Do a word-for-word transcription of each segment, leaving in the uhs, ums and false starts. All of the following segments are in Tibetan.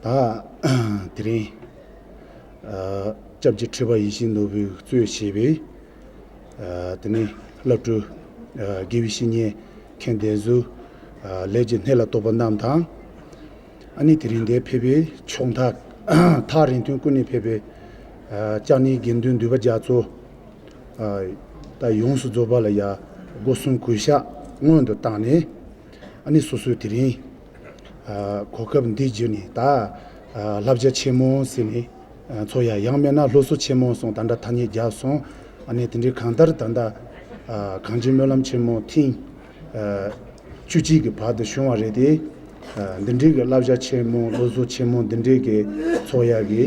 ད་དེ་རིང་ཨ་སྐྱབས་རྗེ་ཁྲི་པ་ཡིད་བཞིན་ནོར་བུས་གཙོས་བྱས་པའི་ཨ་དེ་ནས་སློབ་ཕྲུག་ཨ་དགེ་བའི་བཤེས་གཉེན་མཁན་དེ་ཚོ་ཨ་ལས་ཀྱི་སྣེ་ལ་གཏོགས་པ་རྣམས་དང་། ཨ་ནི་དེ་རིང་འདིར་ཕེབས་པའི་ཕྱོགས་མཐའ་ཐག་རིང་ཐུང་ཀུན་ནས་ཕེབས་པའི་ཨ་ལྕགས་ནི་དགེ་འདུན་འདུས་པ་རྒྱ་མཚོ་ཨ་ད་ཡོངས་སུ་རྫོགས་པ་ལ་ཡ་སྒོ་གསུམ་གུས་ཕྱག་སྔོན་དུ་བཏང་ནས། ཨ་ནི་སོ་སོའི་དེ་རིང་ཨ་གོ་སྐབས་འདི་བརྒྱུད་ནས་ད་ཨ་བསླབ་བྱ་ཆེན་མོ་ཟེར་ནས་ཨ་ཚོགས་ཡ། ཡང་མིན་ན་སློབ་གསོ་ཆེན་མོ་སོང་། ད་ལྟ་ཐ་སྙད་བརྒྱབ་སོང་། ཨ་ནི་དེ་འདྲའི་གང་ལྟར་ད་ལྟ་ཨ་གངས་ཅན་སྨོན་ལམ་ཆེན་མོ་ཐེངས་ཨ་བཅུ་གཅིག་གི་བར་དུ་བྱུང་བ་རེད་དེ། ཨ་འདི་འདྲའི་གི་བསླབ་བྱ་ཆེན་མོ་སློབ་གསོ་ཆེན་མོ་འདི་འདྲའི་གི་ཚོགས་ཡ་གི་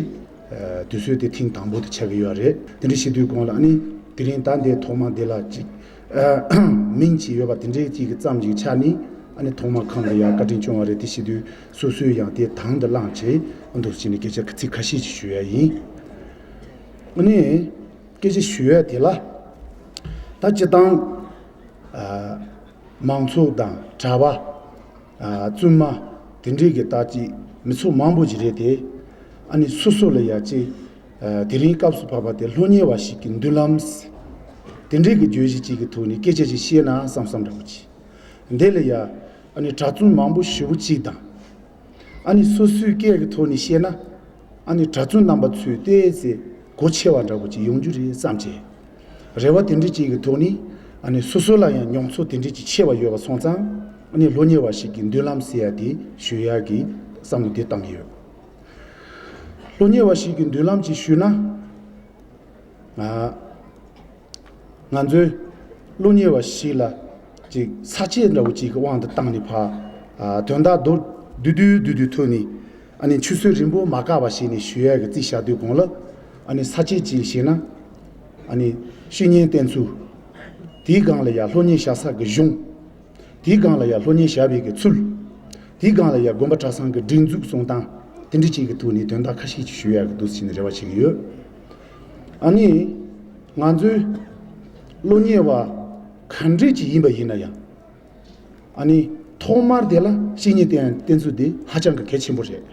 ཨ་དུས་ཚོད་དེ་ཐེངས་དང་པོ་དེ་ཆགས་ཀྱི་ཡོད་རེད། དེ་འདྲ་བྱེད་དུས་གོང་ལ་ཨ་ནི་དེ་རིང་ད་འདི་ཐོག་མ་འདི་ལ་ཅིག་ཨ་མིང་ཅིག་ཡོད་པ་དེ་འདྲའི་ཅིག་གི་ཙམ་ཅིག་ཆགས་ནས། ཨ་ནི་ཐོག་མ་ཁོང་ལ་ཡ་བཀའ་དྲིན་སྐྱོང་བ་རེད། དེ་བྱེད་དུས་སོ་སོས་ཡང་དེ་དང་དུ་བླངས་བྱས་འདུག་ཅེས་ནས་སྐད་ཆ་ཚིག་ཁ་ཤས་ཅིག་ཞུ་ཡ་ཡིན། ཨ་ནི་སྐད་ཆ་ཞུ་ཡ་དེ་ལ་ད་སྤྱིར་བཏང་ཨ་མང་ཚོགས་དང་གྲྭ་པ། ཨ་བཙུན་མ་དེ་འདྲའི་གི་ད་ཅིག་མི་ཚོགས་མང་པོ་ཅིག་རེད་དེ། ཨ་ནི་སོ་སོ་ལ་ཡ་ཅིག་ཨ་དེ་རིང་སྐབས་སུ་བབས་པ་དེ་སློབ་གཉེར་བ་ཞིག་གི་མདུན་ལམ་དེ་འདྲའི་གི་བརྗོད་གཞི་ཅིག་གི་ཐོག་ནས་སྐད་ཆ་ཅིག་བཤད་ན་བསམ་བསམ་འདྲ་པོ་ཅིག་འདི་ལ་ཡ་ཨ་ནི་གྲྭ་བཙུན་མང་པོ་ཞེ་པོ་ཅིག་དང་། ཨ་ནི་སོ་སོའི་སྐད་ཀྱི་ཐོག་ནས་བཤད་ན། ཨ་ནི་གྲྭ་བཙུན་རྣམ་པ་ཚོས་ཏོག་ཙམ་གོ་ཆེ་བ་འདྲ་པོ་ཅིག་ཡོང་རྒྱུ་རེད་བསམ་བྱས། རེ་བ་དེ་འདྲ་ཅིག་གི་ཐོག་ནས། ཨ་ནི་སོ་སོ་ལ་ཡང་མྱོང་ཚོར་དེ་འདྲ་ཅིག་ཆེ་བ་ཡོད་པ་སོང་ཙང་། ཨ་ནི་སློབ་གཉེར་བ་ཞིག་གི་མདུན་ལམ་ཟེར་ཡ་དེ་ཞུ་ཡ་གི་བསམ་བློ་དེ་བཏང་གི་ཡོད། སློབ་གཉེར་བ་ཞིག་གི་མདུན་ལམ་ཅིག་ཞུས་ན། ང་ང་ཚོའི་སློབ་གཉེར་བ་ཞིག་ལ་ཅིག་ས་བཅད་འདྲ་བོ་ཅིག་གི་དབང་དུ་བཏང་ནས་ཕར་ཨ་དོན་དག་མདོར་བསྡུས་བསྡུས་བསྡུས་བསྡུས་ཐོག་ནས། ཨ་ནི་ཆུད་ཟོས་རིང་པོ་མ་བཀག་པ་བྱས་ནས་ཞུ་ཡ་གི་རྩིས་བཞག་དུས་གོང་ལ། ཨ་ནི་ས་བཅད་ཅིག་བྱས་ན། ཨ་ནི་བཤེས་གཉེན་བསྟེན་ཚུལ། དེའི་སྒང་ལ་ཡ་སློབ་གཉེར་བྱ་ས་གི་གཞུང་། དེའི་སྒང་ལ་ཡ་སློབ་གཉེར་བྱ་བའི་གི་ཚུལ། དེའི་སྒང་ལ་ཡ་དགོན་པ་གྲྭ་ཚང་གི་སྒྲིག་འཛུགས་སྲུང་སྟངས། དེ་འདྲ་ཅིག་གི་ཐོག་ནས་དོན་དག་ཁ་ཤས་ཅིག་ཞུ་ཡ་གི་འདུག་ཟེར་ནས་རེ་བ་བྱེད་ཀྱི་ཡོད། ཨ་ནི། ང་ཚོའི་སློབ་གཉེར་བ་ག་འདྲས་ཅིག་ཡིན་པ་ཡིན་ན་ཡང་། ཨ་ནི་ཐོག་མར་དེ་ལ་བཤེས་གཉེན་བསྟེན་བསྟེན་ཚུལ་དེ་ཧ་ཅང་གི་གལ་ཆེན་པོ་རེད།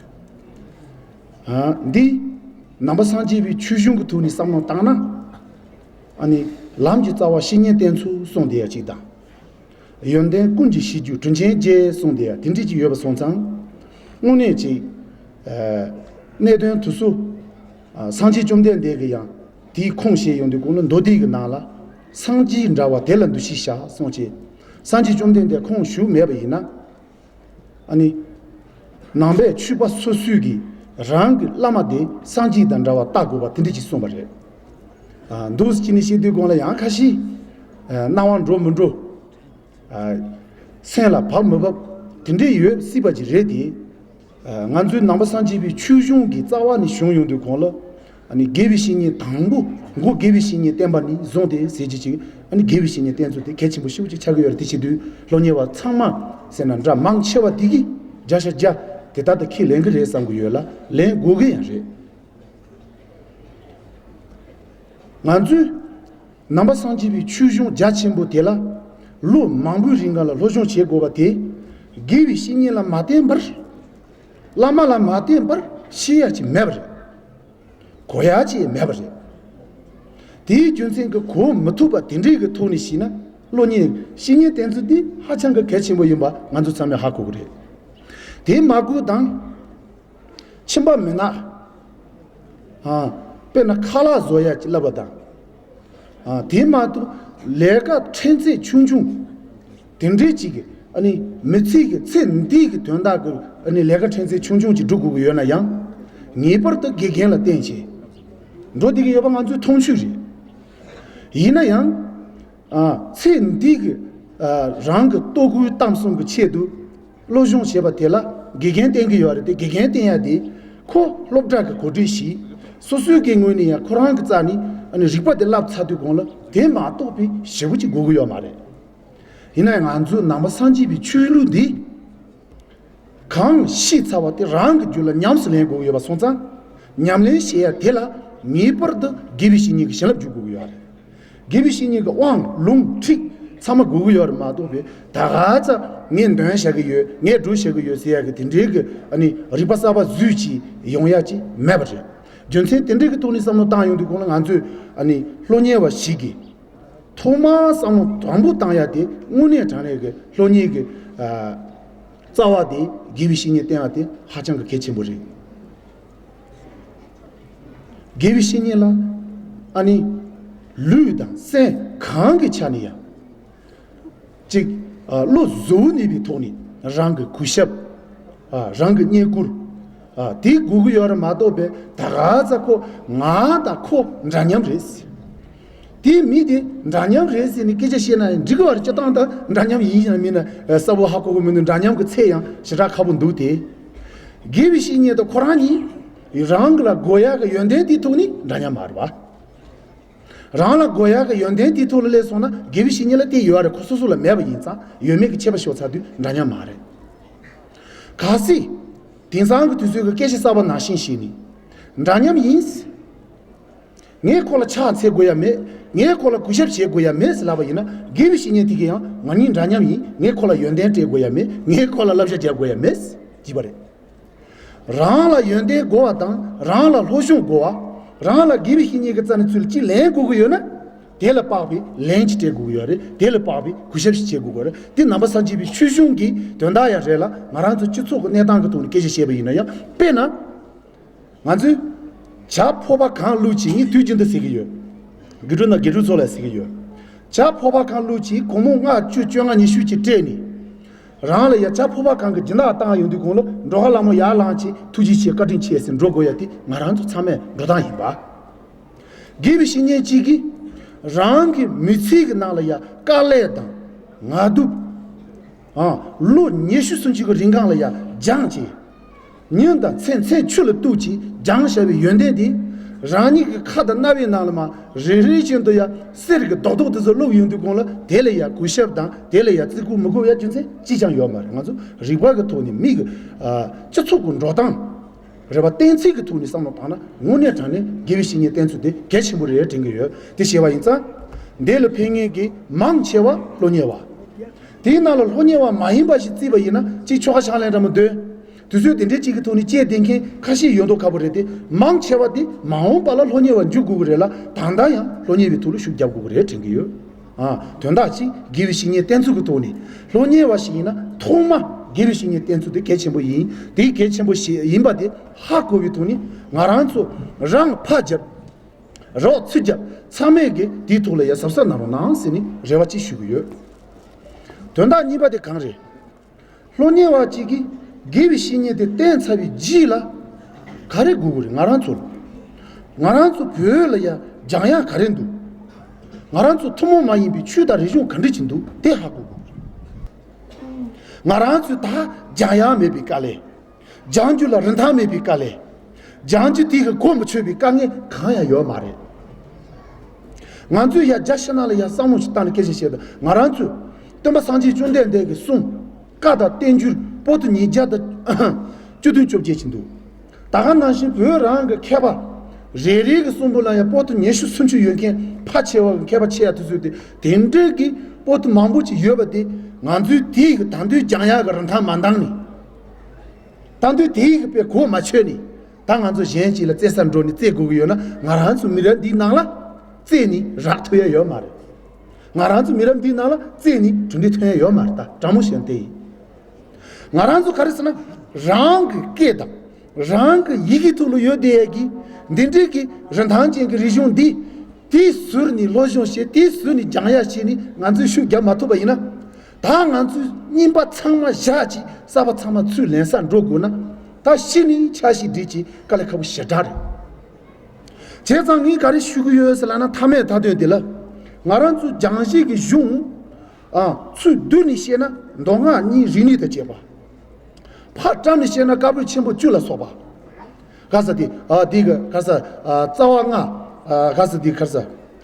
ཨ་འདི་ནང་པ་སངས་རྒྱས་པའི་ཆོས་གཞུང་གི་ཐོག་ནས་བསམ་བློ་བཏང་ན། ཨ་ནི་ལམ་གྱི་རྩ་བ་བཤེས་གཉེན་བསྟེན་ཚུལ་གསུངས་བསྡད་ཡ་གཅིག་དང་། ཡོན་ཏན་ཀུན་གྱི་གཞི་རྒྱུ་དྲིན་ཅན་རྗེ་གསུངས་བསྡད་ཡ་དེ་འདྲས་ཅིག་ཡོད་པ་སོང་ཙང་། དངོས་གནས་ཅིག་ཨ་གནད་དོན་དེ་ཚོ་ཨ་སངས་རྒྱས་བཅོམ་ལྡན་འདས་ཀྱིས་ཡང་དེའི་ཁུངས་བཤད་ཡོང་དུས་གོང་ལ་མདོ་སྡེ་གི་ནང་ལ། སངས་རྒྱས་འདྲ་བ་དེ་ལ་འདུ་ཤེས་བྱ་གསུངས་བྱས། སངས་རྒྱས་བཅོམ་ལྡན་འདས་ཁོང་བཞུགས་མེད་པ་ཡིན་ན། ཨ་ནི། ནང་པའི་ཆོས་པ་སོ་སོས་ཀྱིས་རང་གི་བླ་མ་དེ་སངས་རྒྱས་དང་འདྲ་བ་བལྟ་དགོས་པ་དེ་འདྲ་ཅིག་གསུངས་པ་རེད། ཨ་འདུག་ཅེས་ནས་བཤད་དུས་གོང་ལ་ཡང་ཁ་ཤས་ཨ་སྣང་བ་འགྲོ་མི་འགྲོ། ཨ་སེམས་ལ་བབས་མི་བབས་དེ་འདྲས་ཡོད་སྲིད་པ་ཅིག་རེད་དེ། ཨ་ང་ཚོའི་ནང་པ་སངས་རྒྱས་པའི་ཆོས་གཞུང་གི་རྩ་བ་ནས་བྱུང་ཡོང་དུས་གོང་ལ། ཨ་ནི་དགེ་བའི་བཤེས་གཉེན་དང་པོ། མགོ་དགེ་བའི་བཤེས་གཉེན་བསྟེན་པ་ནས་བཟུང་སྟེ་ཟེར་གྱི་ཅིག་ཨ་ནི་དགེ་བའི་བཤེས་གཉེན་བསྟེན་ཚུལ་དེ་གལ་ཆེན་པོ་ཞེ་པོ་ཅིག་ཆགས་ཀྱི་ཡོད་རེད། དེ་བྱེད་དུས་སློབ་གཉེར་བ་ཚང་མ་ཟེར་ན་འདྲ་མང་ཆེ་བ་དེ་གིས་བརྒྱ་ཆ་བརྒྱ་དེ་ལྟར་དུ་ཁས་ལེན་གྱི་རེད་བསམ་གྱི་ཡོད་ལ། ལེན་དགོས་ཀྱི་ཡང་རེད། ང་ཚོས་ནང་པ་སངས་རྒྱས་པའི་ཆོས་གཞུང་རྒྱ་ཆེན་པོ་དེ་ལ་ལོ་མང་པོའི་རིང་ག་ལ་སློབ་སྦྱོང་བྱེད་དགོས་པ་དེ། དགེ་བའི་བཤེས་གཉེན་ལ་མ་བསྟེན་པར། བླ་མ་ལ་མ་བསྟེན་པར་ཤེས་ཡ་ཅིག་མེད་པ་རེད། གོ་ཡ་ཅིག་མེད་པ་རེད། དེའི་རྒྱུ་མཚན་གྱིས་གོ་མི་ཐུབ་པ་དེ་འདྲའི་གི་ཐོག་ནས་བཤད་ན། སློབ་གཉེར་བཤེས་གཉེན་བསྟེན་ཚུལ་འདི་ཧ་ཅང་གི་གལ་ཆེན་པོ་ཡིན་པ་ང་ཚོ་ཚང་མས་ཧ་གོ་གི་རེད། དེ་མ་གོ་དང་། ཁྱིམ་པ་མི་ནག་ཨ་དཔེར་ན་ཁ་ལག་བཟོ་ཡ་ཅིག་བསླབ་པ་དང་། ཨ་དེ་མ་གཏོགས་ལས་ཀ་ཕྲན་ཚེགས་ཆུང་ཆུང་དེ་འདྲའི་ཅིག་གི་ཨ་ནི་མི་ཚེ་གི་ཚེ་འདིའི་གི་དོན་དག་གི་ཨ་ནི་ལས་ཀ་ཕྲན་ཚེགས་ཆུང་ཆུང་ཅིག་སྒྲུབ་དགོས་ཀྱི་ཡོད་ན་ཡང་། ངེས་པར་དུ་དགེ་རྒན་ལ་བསྟེན་བྱས་འགྲོ་བསྡད་ཀྱི་ཡོད་པ་ང་ཚོའི་མཐོང་ཆོས་རེད། ཡིན་ན་ཡང་། ཨ་ཚེ་འདི་གི་ཨ་རང་གི་ལྟོ་གོས་གཏམ་གསུམ་གྱི་ཆེད་དུ་སློབ་སྦྱོང་བྱེད་པ་དེ་ལ་དགེ་རྒན་བསྟེན་གྱི་ཡོད་རེད་དེ། དགེ་རྒན་བསྟེན་ཡ་དེ་ཁོ་སློབ་གྲྭ་གི་གོ་སྒྲིག་བྱས། སོ་སོའི་གི་ངོས་ནས་ཡང་ཁོ་རང་གི་རྩ་ནས་ཨ་ནི་རིག་པ་དེ་བསླབ་ཚར་དུས་གོང་ལ་དེ་མ་གཏོགས་པའི་ཞེ་པོ་ཅིག་དགོས་ཀྱི་ཡོད་མ་རེད། ཡིན་ན་ཡང་ང་ཚོའི་ནང་པ་སངས་རྒྱས་པའི་ཆོས་ལུགས་འདི། གང་ཤེས་ཚར་བ་དེ་རང་གི་རྒྱུད་ལ་ཉམས་སུ་ལེན་དགོས་ཀྱི་ཡོད་པ་སོང་ཙང་། ཉམས་ལེན་བྱེད་ཡ་དེ་ལ་ངེས་པར་དུ་དགེ་བའི་བཤེས་གཉེན་གྱི་བྱིན་རླབས་འཇུག་དགོས་ཀྱི་ཡོད་རེད། དགེ་བའི་བཤེས་གཉེན་གྱི་དབང་ལུང་ཁྲིད་ ཚང་མ་དགོས་ཀྱི་ཡོད་རེད་མ་གཏོགས་པའི་ད་ག་ཚ་ངས་འདོན་བྱ་གི་ཡོད། ངས་སྒྲུབ་བྱ་གི་ཡོད་ཟེར་ཡ་གི་དེ་འདྲའི་གི་ཨ་ནི་རིག་པ་གསར་པ་བཟོས་ཀྱི་ཡོང་ཡ་ཅིག་མེད་པ་རེད། རྒྱུ་མཚན་དེ་འདྲའི་གི་ཐོག་ནས་བསམ་བློ་བཏང་ཡོང་དུས་གོང་ལ་ང་ཚོས་ཨ་ནི་སློབ་གཉེར་བ་ཞིག་གིས་ཐོག་མར་བསམ་བློ་དང་པོ་བཏང་ཡ་དེ་དངོས་གནས་དྲང་གནས་གི་སློབ་གཉེར་གི་ཨ་རྩ་བ་དེ་དགེ་བའི་བཤེས་གཉེན་བསྟེན་ཡ་དེ་ཧ་ཅང་གི་གལ་ཆེན་པོ་རེད། དགེ་བའི་བཤེས་གཉེན་ལ་ཨ་ནི་ལུས་དང་སེམས་གང་གི་ཆ་ནས་ཡང་གཅིག་ཨ་བློ་གཟུ་བོ་གནས་པའི་ཐོག་ནས་རང་གི་གུས་ཞབས། ཨ་རང་གི་བསྙེན་བཀུར། ཨ་དེ་དགོས་ཀྱི་ཡོད་རེད་མ་གཏོགས་པའི་ད་ག་ཚ་ཁོ་ང་དང་ཁོ་འདྲ་མཉམ་རེད། དེ་མི་དེ་འདྲ་མཉམ་རེད་ཟེར་ནས་སྐད་ཆ་བཤད་ན་ཡང་འགྲིག་གི་བར་སྤྱི་བཏང་དང་འདྲ་མཉམ་ཡིན་ཡང་མིན་ན་གསལ་པོ་ཧ་གོ་གི་མི་འདུག་འདྲ་མཉམ་གྱི་ཚད་ཡང་ཞེ་དྲག་ཁག་པོ་འདུག་སྟེ། དགེ་བའི་བཤེས་གཉེན་དང་ཁོ་རང་གཉིས་རང་གི་ལ་དགོས་ཡག་གི་ཡོན་ཏན་དེའི་ཐོག་ནས་འདྲ་མཉམ་མ་རེད་པ། རང་ལ་དགོས་ཡག་གི་ཡོན་ཏན་དེའི་ཐོག་ལ་སླེབས་སོང་ན་དགེ་བའི་བཤེས་གཉེན་ལ་དེ་ཡོད་རེད། ཁོ་སོ་སོ་ལ་མེད་པ་ཡིན་ཙང་ཡོད་མེད་ཀྱི་ཁྱད་པར་ཤོར་ཚར་དུས་འདྲ་མཉམ་མ་རེད། གལ་སྲིད་དེང་སང་གི་དུས་ཚོད་ཀྱི་སྐད་ཆ་གསར་པ་ནང་བཞིན་བཤད་ནས་འདྲ་མཉམ་ཡིན། ངས་ཁོ་ལ་ཕྱག་འཚལ་དགོས་ཡ་མེད། ངས་ཁོ་ལ་གུས་ཞབས་བྱེད་དགོས་ཡ་མེད་ཟེར་ལབ་པ་ཡིན་ན་དགེ་བའི་བཤེས་གཉེན་དེ་གིས་ཡང་ང་གཉིས་འདྲ་མཉམ་ཡིན། ངས་ཁོ་ལ་ཡོན་ཏན་སྤྲད་དགོས་ཡ་མེད། ངས་ཁོ་ལ་བསླབ་བྱ་རྒྱག་དགོས་ཡ་མེད་ཟེར་གྱི་པ་རེད། རང་ལ་ཡོན་ཏན་དགོས་པ་དང་རང་ལ་སློབ་སྦྱོང་དགོས་པ། རང་ལ་དགེ་བའི་བཤེས་གཉེན་གྱི་རྩ་ནས་ཚུར་ལ་ཅིག་ལེན་དགོས་ཀྱི་ཡོད་ན། དེ་ལ་དཔག་པའི་ལན་ཅིག་སྤྲད་དགོས་ཀྱི་ཡོད་རེད། དེ་ལ་དཔག་པའི་གུས་ཞབས་ཤིག་བྱེད་དགོས་ཀྱི་ཡོད་རེད། དེ་ནང་པ་སངས་རྒྱས་པའི་ཆོས་གཞུང་གི་དོན་དག་ཡང་རེད་ལ་ང་རང་ཚོ་སྤྱི་ཚོགས་ཀྱི་གནས་སྟངས་ཀྱི་ཐོག་ནས་སྐད་ཆ་བཤད་པ་ཡིན་ན་ཡང་དཔེར་ན། ང་ཚོས་བྱ་ཕོར་པ་གང་བླུགས་ཀྱིས་ངས་དུས་རྒྱུན་དུ་ཟེར་གྱི་ཡོད། དགེ་ཕྲུག་ན་དགེ་ཕྲུག་ཚོ་ལ་ཟེར་གྱི་ཡོད། བྱ་ཕོར་པ་གང་བླུགས་ཀྱིས་སྒོར་མོ་ལྔ་བཅུ་བཅོ་ལྔ་ཉི་ཤུ་ཅིག་སྤྲད་ནས། རང་ལ་ཡ་བྱ་ཕོར་པ་གང་གི་སྦྱིན་བདག་བཏང་ཡོང་དུས་གོང་ལ་འགྲོ་ཁ་ལ་མོ་ཡར་ལངས་བྱས་ཐུགས་རྗེ་ཆེ་བཀའ་དྲིན་ཆེ་ཟེར་འགྲོ་དགོས་ཡ་དེ་ང་རང་ཚོ་ཚང་མས་འགྲོ་སྟངས་ཡིན་པ། དགེ་བའི་བཤེས་གཉེན་གཅིག་གིས་རང་གི་མི་ཚེ་གི་ནང་ལ་ཡ་དཀའ་ལས་དང་ངལ་དུབ། ཨང་ལོ་ཉི་ཤུ་སུམ་ཅུ་གི་རིང་གང་ལ་ཡ་སྦྱངས་བྱས། ཉིན་དང་མཚན་མཚན་ཆུ་ལ་གཏུགས་ཀྱིས་སྦྱངས་བཞག་པའི་ཡོན་ཏན་དེ། རང་ཉིད་ཀྱི་ཁ་དང་རྣ་བའི་ནང་ལ་མ་རེ་རེ་བཞིན་དུ་ཡ་གསེར་གྱི་རྡོག་རྡོག་དེ་ཚོ་བླུགས་ཡོང་དུས་གོང་ལ་དེ་ལ་ཡ་གུས་ཞབས་དང་དེ་ལ་ཡ་བརྩི་བཀུར་མི་དགོས་ཡ་རྒྱུ་མཚན་ཅི་ཅང་ཡོད་མ་རེད། ང་ཚོ་རིག་པ་གི་ཐོག་ནས་མི་གི་ཨ་སྤྱི་ཚོགས་ཀྱི་འགྲོ་སྟངས་རེད་པ། གཏན་ཚིགས་ཀྱི་ཐོག་ནས་བསམ་བློ་བཏང་ན་དངོས་གནས་དྲང་གནས་དགེ་བའི་བཤེས་གཉེན་བསྟེན་ཚུལ་དེ་གལ་ཆེན་པོ་རེད་དྲན་གྱི་ཡོད། དེ་བྱས་པ་ཡིན་ཙང་། འདི་ལ་ཕན་མཁན་གྱི་མང་ཆེ་བ་སློབ་གཉེར་བ། དེའི་ནང་ལ་སློབ་གཉེར་བ་མ་ཡིན་པ་ཞིག་བརྩིས་པ་ཡིན་ན་གཅིག་ཆོལ་ཁ་ཕྱག་ལེན་འདྲ་མོ་འདོན། དུས་ཚོད་དེ་འདྲའི་གཅིག་གི་ཐོག་ནས་བཅད་བསྡད་མཁན་ཁ་ཤས་ཡོད་མདོག་ཁ་པོ་རེད་དེ། མང་ཆེ་བ་དེ་མ་འོངས་པ་ལ་སློབ་གཉེར་བ་འཇུག་དགོས་ཀྱི་རེད་ལ་ད་ལྟ་ཡང་སློབ་གཉེར་བའི་ཐོག་ལ་ཤུགས་རྒྱབ་དགོས་ཀྱི་རེད་དྲན་གྱི་ཡོད། ཨ་དོན་དག་གཅིག་དགེ་བའི་བཤེས་གཉེན་བསྟེན་ཚུལ་གྱི་ཐོག་ནས་སློབ་གཉེར་བ་ཞིག་ཡིན་ན་ཐོག་མ་དགེ་བའི་བཤེས་གཉེན་བསྟེན་ཚུལ་དེ་གལ་ཆེན་པོ་ཡིན། དེའི་གལ་ཆེན་པོ་ཞིག་ཡིན་པ་དེ་ཧ་གོ་བའི་ཐོག་ནས་ང་རང་ཚོ་རང་ཕར་རྒྱབ། རོགས་ཚུར་རྒྱབ་ཚང་མས་གི་དེའི་ཐོག་ལ་ཡ་གཟབ་གཟབ་གནང་རོགས་གནང་ཟེར་ནས་རེ་བ་ཅིག་ཞུ་གི་ཡོད། དོན་དག་གཉིས་པ་དེ་གང་རེད། སློབ་གཉེར་བ་གཅིག་གིས་དགེ་བའི་བཤེས་གཉེན་དེ་བསྟེན་ཚར་བའི་རྗེས་ལ་ག་རེ་དགོས་ཀྱི་རེད། ང་རང་ཚོ་ལ། ང་རང་ཚོ་བོད་ལ་ཡ་སྦྱང་ཡག་ག་རེ་འདུག་ང་རང་ཚོ་ཐུན་མོང་མ་ཡིན་པའི་ཆོས་དང་རིག་གཞུང་ག་འདྲ་ཅིག་འདུག་དེ་ཧ་གོ་དགོས་ཀྱི་རེད། ང་རང་ཚོས་ད་སྦྱང་ཡག་མེད་པའི་དཀའ་ལས། སྦྱང་རྒྱུ་ལ་རིན་ཐང་མེད་པའི་དཀའ་ལས། སྦྱང་རྒྱུ་དེ་གི་གོ་མི་ཆོད་པའི་དཀའ་ངལ་གང་ཡང་ཡོད་མ་རེད། ང་ཚོས་ཡ་རྒྱ་ཕྱི་ནང་ལ་ཡ་བསམ་བློ་ཞིག་བཏང་ནས་སྐད་ཆ་བཤད་དུས་ང་རང་ཚོས་སྟོན་པ་སངས་རྒྱས་བཅོམ་ལྡན་འདས་ཀྱི་གསུང་བཀའ་དང་བསྟན་འགྱུར་པོ་ཏི་ཉིས་བརྒྱ་དང་བཅུ་བདུན་བཅོ་བརྒྱད་ཅིག་འདུག་ད་ག་ནང་བཞིན་བོད་རང་གི་མཁས་པ་རེ་རེ་གི་གསུང་འབུམ་ལ་ཡ་པོ་ཏི་ཉི་ཤུ་སུམ་ཅུ་ཡོད་མཁན་ཕལ་ཆེ་བ་གི་མཁས་པ་ཆེ་ཡ་དེ་ཚོས་དེ་དེ་འདྲའི་གི་པོ་ཏི་མང་པོ་ཅིག་ཡོད་པ་དེ་ང་ཚོས་དེའི་གི་ད་དུང་སྦྱང་ཡག་གི་རིན་ཐང་མ་འདང་ནས། ད་དུང་དེའི་གི་དཔེ་གོ་མ་ཆོད་ནས་ད་ང་ཚོ་གཞན་ཅིག་ལ་རྩེ་སར་འགྲོ་ནས་རྩེ་དགོས་ཀྱི་ཡོད་ན་ང་རང་ཚོ་མི་རབས་འདིའི་ནང་ལ་རྩེ་ནས་རག་ཐུབ་ཡ་ཡོད་མ་རེད། ང་རང་ཚོ་མི་རབས་འདིའི་ནང་ལ་རྩེ་ནས་གྲུབ་འབྲས་ཐོན་ཡ་ཡོད་མ་རེད། ད་དྲང་མོ་བཤད་ན་དེ་ཡིན། ང་རང་ཚོ་ག་རེ་ཟེར་ན་རང་གི་སྐད་དང་རང་གི་ཡི་གེ་ཐོག་ལ་ཡོད་བསྡད་ཡ་གི་འདི་འདྲའི་གི་རིན་ཐང་ཅན་གྱི་རིག་གཞུང་འདི་དེའི་ཟུར་ནས་སློབ་སྦྱོང་བྱེད་དེའི་ཟུར་ནས་སྦྱང་ཡ་བྱས་ནས་ང་ཚོས་ཤུགས་རྒྱབ་མ་ཐུབ་པ་ཡིན་ན། ད་ང་ཚོས་རྙིང་པ་ཚང་མ་བཞག་ཅིག་གསར་པ་ཚང་མ་ཚུར་ལེན་སར་འགྲོ་དགོས་ན་ད་གཞི་ནས་འཆར་གཞི་སྒྲིག་ཅིག་དཀའ་ལས་ཁག་པོ་ཞེ་དྲག་རེད། བྱས་ཙང་ངས་ག་རེ་ཞུ་གི་ཡོད་ཟེར་ལབ་ན་མཐའ་མའི་མཐའ་དོན་འདི་ལ་ང་རང་ཚོའི་སྦྱང་བྱའི་གི་གཞུང་ཨ་ཚུར་བསྡུས་ནས་བཤད་ན་མདོ་སྔགས་གཉིས་རིག་གནས་དང་བཅས་པ། ཕར་བཀྲམ་ནས་བཤད་ན་བཀའ་པོད་ཆེན་པོ་བཅུ་ལ་སོགས་པ། ག་ས་དེ་ཨ་དེ་གི་ག་ས་ཨ་རྩ་བ་ལྔ། ཨ་ག་ས་དེ་ག་ས་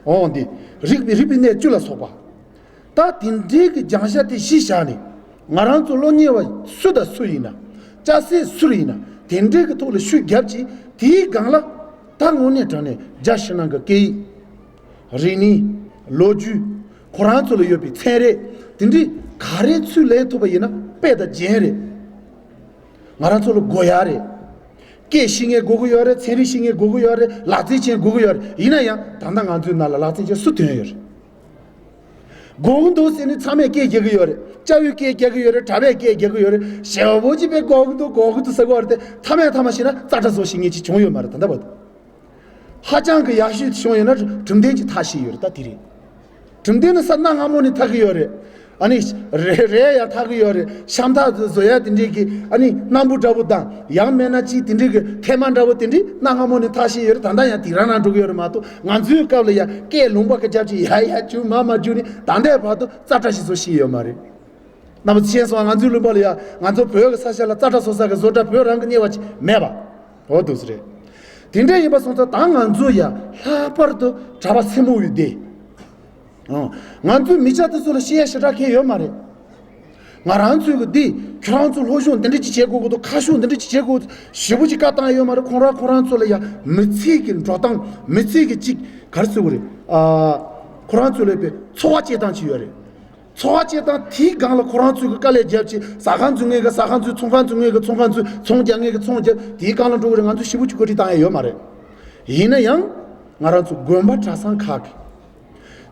འོང་དེ་རིག་པའི་རིག་པའི་གནས་བཅུ་ལ་སོགས་པ། ད་དེ་འདྲའི་གི་སྦྱང་བྱ་དེ་གཞི་བཞག་ནས་ང་རང་ཚོ་སློབ་གཉེར་བ་སུ་དང་སུ་ཡིན་ན་སྐྱ་སེར་སུ་ཡིན་ན་དེ་འདྲའི་གི་ཐོག་ལ་ཤུགས་རྒྱབ་ཅིག་དེའི་སྒང་ལ་ད་དངོས་གནས་དྲང་གནས་རྒྱ་ཕྱི་ནང་གི་སྐད་ཡིག་རིག་གནས། ལོ་རྒྱུས། ཁོ་རང་ཚོ་ལ་ཡོད་པའི་ཚན་རིག་དེ་འདྲའི་ག་རེ་ཚུར་ལེན་ཐུབ་པ་ཡིན་ན་དཔེ་དང་རྒྱན་རེད། ང་རང་ཚོ་ལ་དགོས་ཡག་རེད། སྐད་ཤེས་མཁན་དགོས་ཀྱི་ཡོད་རེད། ཚན་རིག་ཤེས་མཁན་དགོས་ཀྱི་ཡོད་རེད། ལག་རྩལ་ཅན་དགོས་ཀྱི་ཡོད་རེད། ཡིན་ན་ཡང་ད་ལྟ་ང་ཚོའི་ནང་ལ་ལག་རྩལ་ཅན་སུ་ཐོན་ཡོད་རེད། དགོས་ཀྱི་འདུག་ཟེར་ནས་ཚང་མས་སྐད་རྒྱག་གི་ཡོད་རེད། སྐྱ་བོས་སྐད་རྒྱག་གི་ཡོད་རེད། གྲྭ་པས་སྐད་རྒྱག་གི་ཡོད་རེད། ཞེ་པོ་ཅིག་དཔེ་དགོས་ཀྱི་འདུག་དགོས་ཀྱི་འདུག་ཟེར་གྱི་ཡོད་རེད་དེ། མཐའ་མའི་མཐའ་མ་བཤད་ན་རྩ་ཁྲ་བཟོ་ཤེས་མཁན་ཅིག་བྱུང་ཡོད་མ་རེད་ད་ལྟ་བར་དུ། ཧ་ཅང་གི་ཡག་ཤོས་དེ་བྱུང་ཡོད་ན་གྲུབ་མཐའ་ཅིག་མཐའ་བཞི་ཡོད་རེད། ད་དེ་རེད། གྲུབ་མཐའ་ནི་ས་གནའ་སྔ་མོ་ནས་འཐག་གི་ཡོད་རེད། ཨ་ནི་རས་རས་ཡང་འཐག་གི་ཡོད་རེད། ཤམ་ཐབས་བཟོ་ཡ་དེ་འདྲས་ཀྱི་ཨ་ནི་སྣམ་བུ་འདྲ་བོ་དང་། ཡང་མིན་ན་ཅིག་དེ་འདྲས་ཀྱི་ཐལ་མ་འདྲ་བོ་དེ་འདྲས་གནའ་སྔ་མོ་ནས་འཐག་བཞིན་ཡོད་རེད། ད་ལྟ་ཡང་དེ་རང་རང་འགྲོ་གི་ཡོད་རེད་མ་གཏོགས། ང་ཚོའི་སྐབས་ལ་ཡ་སྐད་ལུང་པ་གི་རྒྱབ་ཀྱི་ཡ་ཡ་རྒྱུག་མ་མ་རྒྱུག་ནི་ད་ལྟའི་བར་དུ་རྩ་ཁྲ་ཞིག་བཟོ་ཤེས་ཡོད་མ་རེད། རྣམ་པ་ཚོ་ཤེས་སོང་། ང་ཚོའི་ལུང་པ་ལ་ཡ་ང་ཚོ་བོད་ཀྱི་ས་ཆ་ལ་རྩ་ཁྲ་བཟོ་ས་གི་བཟོ་གྲྭ་བོད་རང་གི་གཉེར་བ་ཅིག་མེད་པ། འོ་འདུག་སེ་རེད། དེ་འདྲ་ཡིན་པ་སོང་ཙང་ད་ང་ཚོ་ཡ་ལྷག་པར་དུ་གྲྭ་པ་སེར་མོ་བའི་སྡེ། ཨང་། ང་ཚོའི་མི་སྐྱ་དེ་ཚོ་ལ་བཤད་ཡ་ཞེ་དྲག་གང་ཡོད་མ་རེད། ང་རང་ཚོའི་གི་འདི་ཁྱོད་རང་ཚོ་སློབ་སྦྱོང་འདི་འདྲ་ཅིག་བྱེད་དགོས་ཀྱི་འདུག་ཁ་ཤུགས་འདི་འདྲ་ཅིག་བྱེད་དགོས་ཞེ་པོ་ཅིག་བཀའ་བཏང་ཡ་ཡོད་མ་རེད། ཁོང་རང་ཁོང་རང་ཚོ་ལ་ཡ་མི་ཚེ་གི་འགྲོ་སྟངས། མི་ཚེ་གི་ཅིག་ག་རེ་ཟེར་དགོས་རེད། ཨ། ཁོ་རང་ཚོ་ལ་ཡོད་པའི་འཚོ་བ་སྐྱེལ་སྟངས་ཅིག་ཡོད་རེད། འཚོ་བ་སྐྱེལ་སྟངས་དེའི་སྒང་ལ་ཁོ་རང་ཚོས་ཀྱི་དཀའ་ལས་བརྒྱབ་ཅིག་ཟ་ཁང་འཛུགས་མཁན་གྱི་ཟ་ཁང་འཛུགས། ཚོང་ཁང་འཛུགས་མཁན་གྱི་ཚོང་ཁང་འཛུགས། ཚོང་རྒྱག་མཁན་གྱི་ཚོང་རྒྱག་དེའི་སྒང་ལ་འགྲོ་གི་རེད། ང་ཚོས་ཞེ་པོ་ཅིག་བཀོད་སྒྲིག་བཏང་ཡ་ཡོད་མ་རེད། ཡིན་ན་ཡང་ང་རང་ཚོ་དགོན་པ་གྲྭ་ཚང་ཁག་གིས་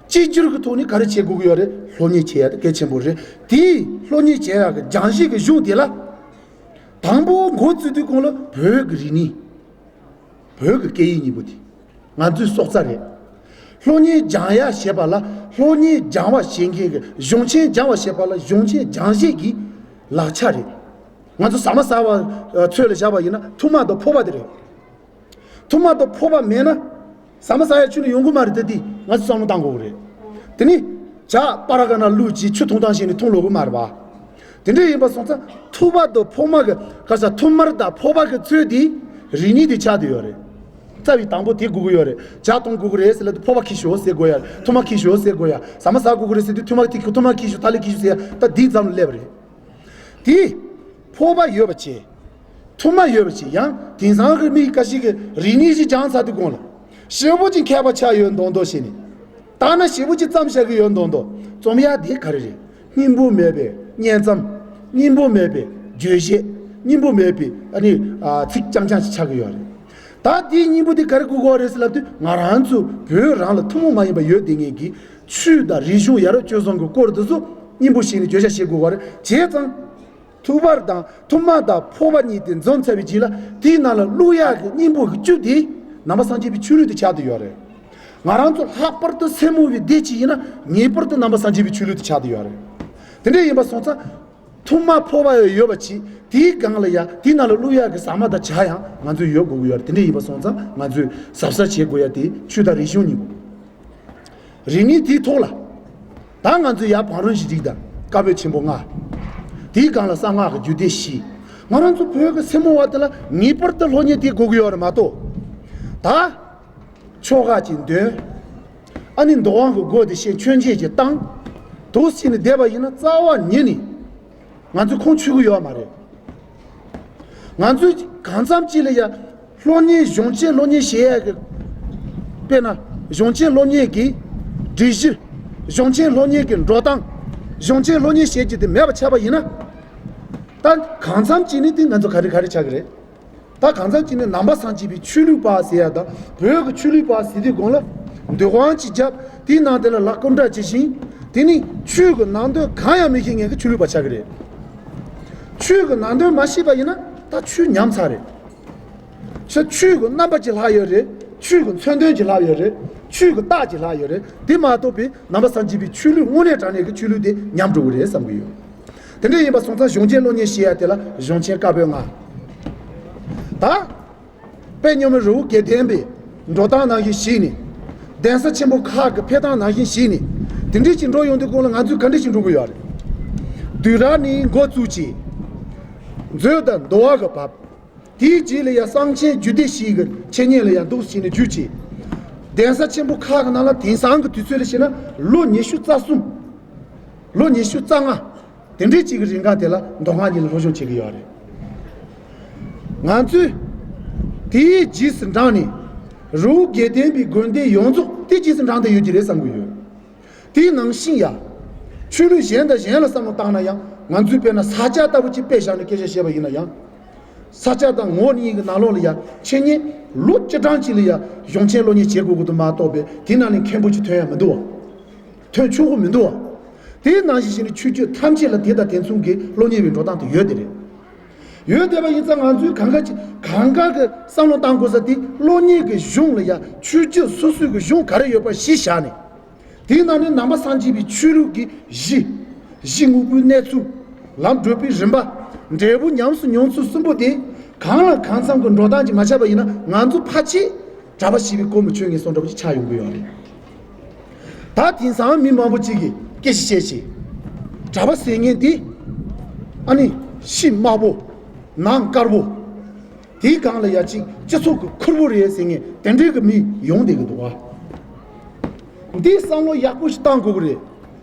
གཅིག་གྱུར་གྱི་ཐོག་ནས་ག་རེ་བྱེད་དགོས་ཀྱི་ཡོད་རེད། སློབ་གཉེར་བྱེད་ཡ་དེ་གལ་ཆེན་པོ་རེད། དེའི་སློབ་གཉེར་བྱེད་ཡ་གི་སྦྱང་གཞི་གི་གཞུང་དེ་ལ་དང་པོ་འགོ་བཙུགས་དུས་གོང་ལ་བོད་ཀྱི་རིག་གནས། བོད་ཀྱི་སྐད་ཡིག་གཉིས་པོ་དེ་ང་ཚོའི་སྲོག་རྩ་རེད། སློབ་གཉེར་སྦྱང་ཡ་ཞེས་པ་ལ་སློབ་གཉེར་སྦྱང་བ་བྱེད་མཁན་གྱི་གཞུང་ཆེན། སྦྱང་བ་ཞེས་པ་ལ་གཞུང་ཆེན་སྦྱང་བྱེད་ཀྱི་ལག་ཆ་རེད། ང་ཚོ་ཟ་མ་ཟ་བ་ཚོད་ལ་བཞག་པ་ཡིན་ན་ཐུར་མ་དང་ཕོར་པ་དེ་རེད། ཐུར་མ་དང་ཕོར་པ་མེད་ན་ཟ་མ་ཟ་ཡ་ཁྱོན་ནས་ཡོང་གི་མ་རེད། ད་འདི་ང་ཚོས་བསམ་བློ་བཏང་དགོས་ཀྱི་རེད། དེ་ནི་ཇ་པ་ར་ག་ན་བླུགས་ཀྱིས་ཆུ་འཐུང་སྟངས་ཤིག་ནི་འཐུང་ལོག་གི་མ་རེད་པ། དེ་འདྲ་ཡིན་པ་སོང་ཙང་ཐུར་མ་དང་ཕོར་མ་གི་ག་ས་ཐུར་མ་དང་ཕོར་པ་གི་ཚོད་དེ་རིག་གནས་དེ་ཆགས་བསྡད་ཡོད་རེད། རྩ་བའི་དང་པོ་དེ་དགོས་ཀྱི་ཡོད་རེད། ཇ་འཐུང་དགོས་ཀྱི་རེད་ཟེར་ལབ་དུས་ཕོར་པ་འཁྱེར་ཤོག་ཟེར་དགོས་ཡ། ཐུར་མ་འཁྱེར་ཤོག་ཟེར་དགོས་ཡ། ཟ་མ་ཟ་དགོས་ཀྱི་རེད་ཟེར་དུས་ཐུར་མ་འཁྱེར། ཐུར་མ་འཁྱེར་ཤོག་ཐ་ལི་འཁྱེར་ཤོག་ཟེར་ཡ། ད་འདི་ཙམ་ལ་སླེབས་པ་རེད། དེ་ཕོར་པ་ཡོད་པ་བྱས། ཐུར་མ་ཡོད་པ་བྱས། ཡང་དེང་སང་གི་མི་ཁ་ཤས་ཀྱིས་རིག་གནས་ཤིག་སྦྱངས་ཚར་དུས་གོང་ལ་ཞེ་པོ་ཅིག་མཁས་པ་ཆགས་ཡོད་མདོག་མདོག་བྱས་ནས། ད་ནི་ཞེ་པོ་ཅིག་བརྩམས་བཞག་གི་ཡོད་མདོག་མདོག་རྩོམ་ཡ་དེ་ག་རེ་རེད། སྙིང་པོ་མེད་པའི་བསྙེན་རྩོམ། སྙིང་པོ་མེད་པའི་བརྗོད་བྱེད། སྙིང་པོ་མེད་པའི་ཨ་ནི་ཨ་ཚིག་རྐྱང་རྐྱང་ཞིག་ཆགས་ཀྱི་ཡོད་རེད། ད་དེའི་སྙིང་པོ་དེ་ག་རེ་དགོས་ཀྱི་རེད་ཟེར་ལབ་དུས། ང་རང་ཚོ་བོད་རང་ལ་ཐུན་མོང་མ་ཡིན་པ་ཡོད་བསྡད་མཁན་གྱི་ཆོས་དང་རིག་གཞུང་ཡ་རབས་སྤྱོད་བཟང་གི་སྐོར་དེ་ཚོ་སྙིང་པོ་བྱས་ནས་བརྗོད་བྱ་བྱེད་དགོས་པ་རེད། བྱས་ཙང་ཐུར་པ་དང་ཐུར་མ་དང་ཕོར་པ་གཉིས་དེ་འཛོམས་ཚར་བའི་རྗེས་ལ་དེའི་ནང་ལ་བླུག་ཡག་གི་སྙིང་པོ་གི་བཅུད་དེ་ནང་པ་སངས་རྒྱས་པའི་ཆོས་ལུགས་དེ་ཆགས་བསྡད་ཡོད་རེད། ང་རང་ཚོ་ལྷག་པར་དུ་སེར་མོ་བའི་སྡེ་གཅིག་ཡིན་ན་ངེས་པར་དུ་ནང་པ་སངས་རྒྱས་པའི་ཆོས་ལུགས་དེ་ཆགས་བསྡད་ཡོད་རེད། དེ་འདྲ་ཡིན་པ་སོང་ཙང་། ཐུར་མ་ཕོར་པ་ཡོད་པ་བྱས། དེའི་སྒང་ལ་ཡ་དེའི་ནང་ལ་བླུག་ཡག་གི་ཟ་མ་དང་ཇ་ཡང་ང་ཚོས་ཡོད་དགོས་ཀྱི་ཡོད་རེད། དེ་འདྲ་ཡིན་པ་སོང་ཙང་ང་ཚོས་གཟབ་གཟབ་བྱེད་དགོས་ཡ་དེ་ཆོས་དང་རིག་གཞུང་གཉིས་པོ། རིག་གནས་དེའི་ཐོག་ལ། ད་ང་ཚོས་ཡ་བང་རིམ་བཞི་རིགས་དང་བཀའ་པོད་ཆེན་པོ་ལྔ། དེའི་སྒང་ལ་གསང་སྔགས་ཀྱི་རྒྱུད་སྡེ་བཞི། ང་རང་ཚོ་བོད་ཀྱི་སེར་མོ་བ་དེ་ལ་ངེས་པར་དུ་སློབ་གཉེར་དེ་དགོས་ཀྱི་ཡོད་རེད་མ་གཏོགས། ད། ཆོ་ག་ཅིག་འདོན། ཨ་ནི་འདུལ་བ་གི་སྒོ་དེ་བཤད། མཆོད་མཇལ་ཅིག་བཏང་། འདུག་སེ་ནས་བསྡད་པ་ཡིན་ན་རྩ་བ་ཉིད་ནས་ང་ཚོས་ཁུངས་འཁྱོལ་གྱི་ཡོད་མ་རེད། ང་ཚོས་གང་འཚམ་ཅིག་ལ་ཡ་སློབ་གཉེར། གཞུང་ཆེན་སློབ་གཉེར་བྱེད་ཡས་ཀྱི། དཔེར་ན་གཞུང་ཆེན་སློབ་གཉེར་གྱི་སྒྲིག་གཞི། གཞུང་ཆེན་སློབ་གཉེར་གྱི་འགྲོ་སྟངས། གཞུང་ཆེན་སློབ་གཉེར་བྱེད་རྒྱུ་དེ་མེད་པ་ཆགས་པ་ཡིན་ན། ད་གང་འཚམ་ཅིག་ནས་དེ་ང་ཚོ་ག་རེ་ག་རེ་ཆགས་ཀྱི་རེད། ད་གང་འཚམ་ཅིག་ནས་ནང་པ་སངས་རྒྱས་པའི་ཆོས་ལུགས་པ་ཟེར་ཡ་དང་བོད་ཀྱི་ཆོས་ལུགས་པ་ཟེར་དུས་གོང་ལ་འདུ་ཁང་ཅིག་བརྒྱབ། དེའི་ནང་དེ་ལ་ལྷ་སྐུ་འདྲ་ཅིག་བཞེངས། དེ་ནི་ཆོས་ཀྱི་ནང་དོན་གང་ཡང་མི་ཤེས་མཁན་གྱི་ཆོས་ལུགས་པ་ཆགས་ཀྱི་རེད། ཆོས་ཀྱི་ནང་དོན་མ་ཤེས་པ་ཡིན་ན་ད་ཆོས་ཉམས་ཚར་རེད། ཆོས་ཀྱི་རྣམ་པ་ཅིག་ལྷག་ཡོད་རེད། ཆོས་ཀྱི་མཚོན་དོན་ཅིག་ལྷག་ཡོད་རེད། ཆོས་ཀྱི་རྟགས་ཅིག་ལྷག་ཡོད་རེད། དེ་མ་གཏོགས་པའི་ནང་པ་སངས་རྒྱས་པའི་ཆོས་ལུགས་དངོས་གནས་དྲང་གནས་ཀྱི་ཆོས་ལུགས་དེ་ཉམས་འགྲོ་གི་རེད་བསམ་གྱི་ཡོད། དེ་འདྲ་ཡིན་པ་སོང་ཙང་གཞུང་ཆེན་སློབ་གཉེར་ཞེས་ཡ་དེ་ལ་གཞུང་ཆེན་བཀའ་པོད་ལྔ། ད། དཔལ་མཉམ་མེད་རི་བོ་དགེ་ལྡན་པའི་འགྲོ་སྟངས་ནང་བཞིན་ཞིག་ནས། གདན་ས་ཆེན་པོ་ཁག་གི་ཕེབས་སྟངས་ནང་བཞིན་ཞིག་ནས། དེ་འདྲ་ཞིག་འགྲོ་ཡོང་དུས་གོང་ལ་ང་ཚོས་ག་འདྲ་ཞིག་འགྲོ་དགོས་ཡོད་རེད། བསྡུས་གྲྭ་ནས་འགོ་བཙུགས་བྱས། མཛོད་དང་འདུལ་བ་གི་བབ། དེའི་རྗེས་ལ་ཡང་གསང་ཆེན་རྒྱུད་སྡེ་བཞིའི་གི་འཆད་ཉན་ལ་ཡང་འདུག་སེ་བྱས་ནས་བརྒྱུད་བྱས། གདན་ས་ཆེན་པོ་ཁག་གི་ནང་ལ་དེང་སང་གི་དུས་ཚོད་ལ་བྱས་ན་ལོ་ཉི་ཤུ་རྩ་གསུམ། ལོ་ཉི་ཤུ་རྩ་ལྔ། དེ་འདྲའི་ཅིག་གི་རིང་ག་དེ་ལ་མདོ་སྔགས་གཉིས་ལ་སློབ་སྦྱོང་བྱེད་ཀྱི་ཡོད་རེད། ང་ཚོས་དེའི་རྗེས་སུ་འབྲངས་ནས་རི་བོ་དགེ་ལྡན་པའི་དགོན་སྡེ་ཡོངས་རྫོགས་དེ་རྗེས་སུ་འབྲངས་བསྡད་ཡོད་ཀྱི་རེད་བསམ་གྱི་ཡོད། དེའི་ནང་བཞིན་ཡང་ཆོས་ལུགས་གཞན་དང་གཞན་ལ་བསམ་བློ་བཏང་ན་ཡང་། ང་ཚོས་དཔེར་ན་ས་སྐྱ་ལྟ་བུ་ཅིག་དཔེ་བཞག་ནས་སྐད་ཆ་བཤད་པ་ཡིན་ན་ཡང་། ས་སྐྱ་དང་ངོ་གཉིས་ཀྱི་ནང་ལོགས་ལ་ཡང་འཆད་ཉན་ལོ་བཅུ་གྲངས་ཅིག་ལ་ཡང་གཞུང་ཆེན་སློབ་གཉེར་བྱེད་དགོས་ཀྱི་འདུག་མ་གཏོགས་པའི་དེ་ནང་ནས་མཁན་པོ་ཅིག་ཐོན་ཡ་མི་འདུག་བ། ཐོན་ཆོག་གི་མི་འདུག་བ། དེའི་ནང་བཞིན་བྱས་ནས་ཆོས་བརྒྱུད་ཐམས་ཅད་ལ་དེ་དང་དེ་མཚུངས་ཀྱི་སློབ་གཉེར་བའི་འགྲོ་སྟངས་དེ་ཡོད་དེ་རེད། ཡོད་བསྡད་པ་ཡིན་ཙང་། ང་ཚོས་གང་ག་ཅིག་གང་ག་གི་བསམ་བློ་བཏང་དགོས་ས་དེ། སློབ་གཉེར་གྱི་གཞུང་ལ་ཡང་ཆོས་བརྒྱུད་སོ་སོའི་གི་གཞུང་ག་རེ་ཡོད་པ་གཞི་བཞག་ནས། དེའི་ནང་ནས་ནང་པ་སངས་རྒྱས་པའི་ཆོས་ལུགས་ཀྱི་གཞི། གཞི་དངོས་པོའི་གནས་ཚུལ། ལམ་བགྲོད་པའི་རིམ་པ། འབྲས་བུ་ཉམས་སུ་མྱོང་ཚུལ་གསུམ་པོ་དེ་གང་ལ་གང་འཚམ་གྱི་འགྲོ་སྟངས་ཀྱིས་མ་ཆགས་པ་ཡིན་ན། ང་ཚོ་ཕལ་ཆེར་གྲྭ་པ་ཞེས་པའི་སྐོར་མི་ཆོད་མཁན་སོགས་འདྲ་པོ་ཞིག་ཆགས་ཡོང་གི་ཡོད་རེད། ད་དེང་སང་མི་མང་པོ་ཅིག་གིས་སྐད་ཆ་བཤད་བྱས། གྲྭ་པ་ཟེར་མཁན་དེ་ཨ་ནི་ཕྱི་དམར་པོ། ནང་དཀར་པོ། དེའི་སྒང་ལ་ཡ་ཅིག་སྤྱི་ཚོགས་ཀྱི་ཁུར་པོ་རེད་ཟེར་མཁན་དེ་འདྲའི་གི་མི་ཡོང་བསྡད་ཀྱི་འདུག་བ། འདི་བསམ་བློ་ཡག་པོ་ཞིག་བཏང་དགོས་ཀྱི་རེད།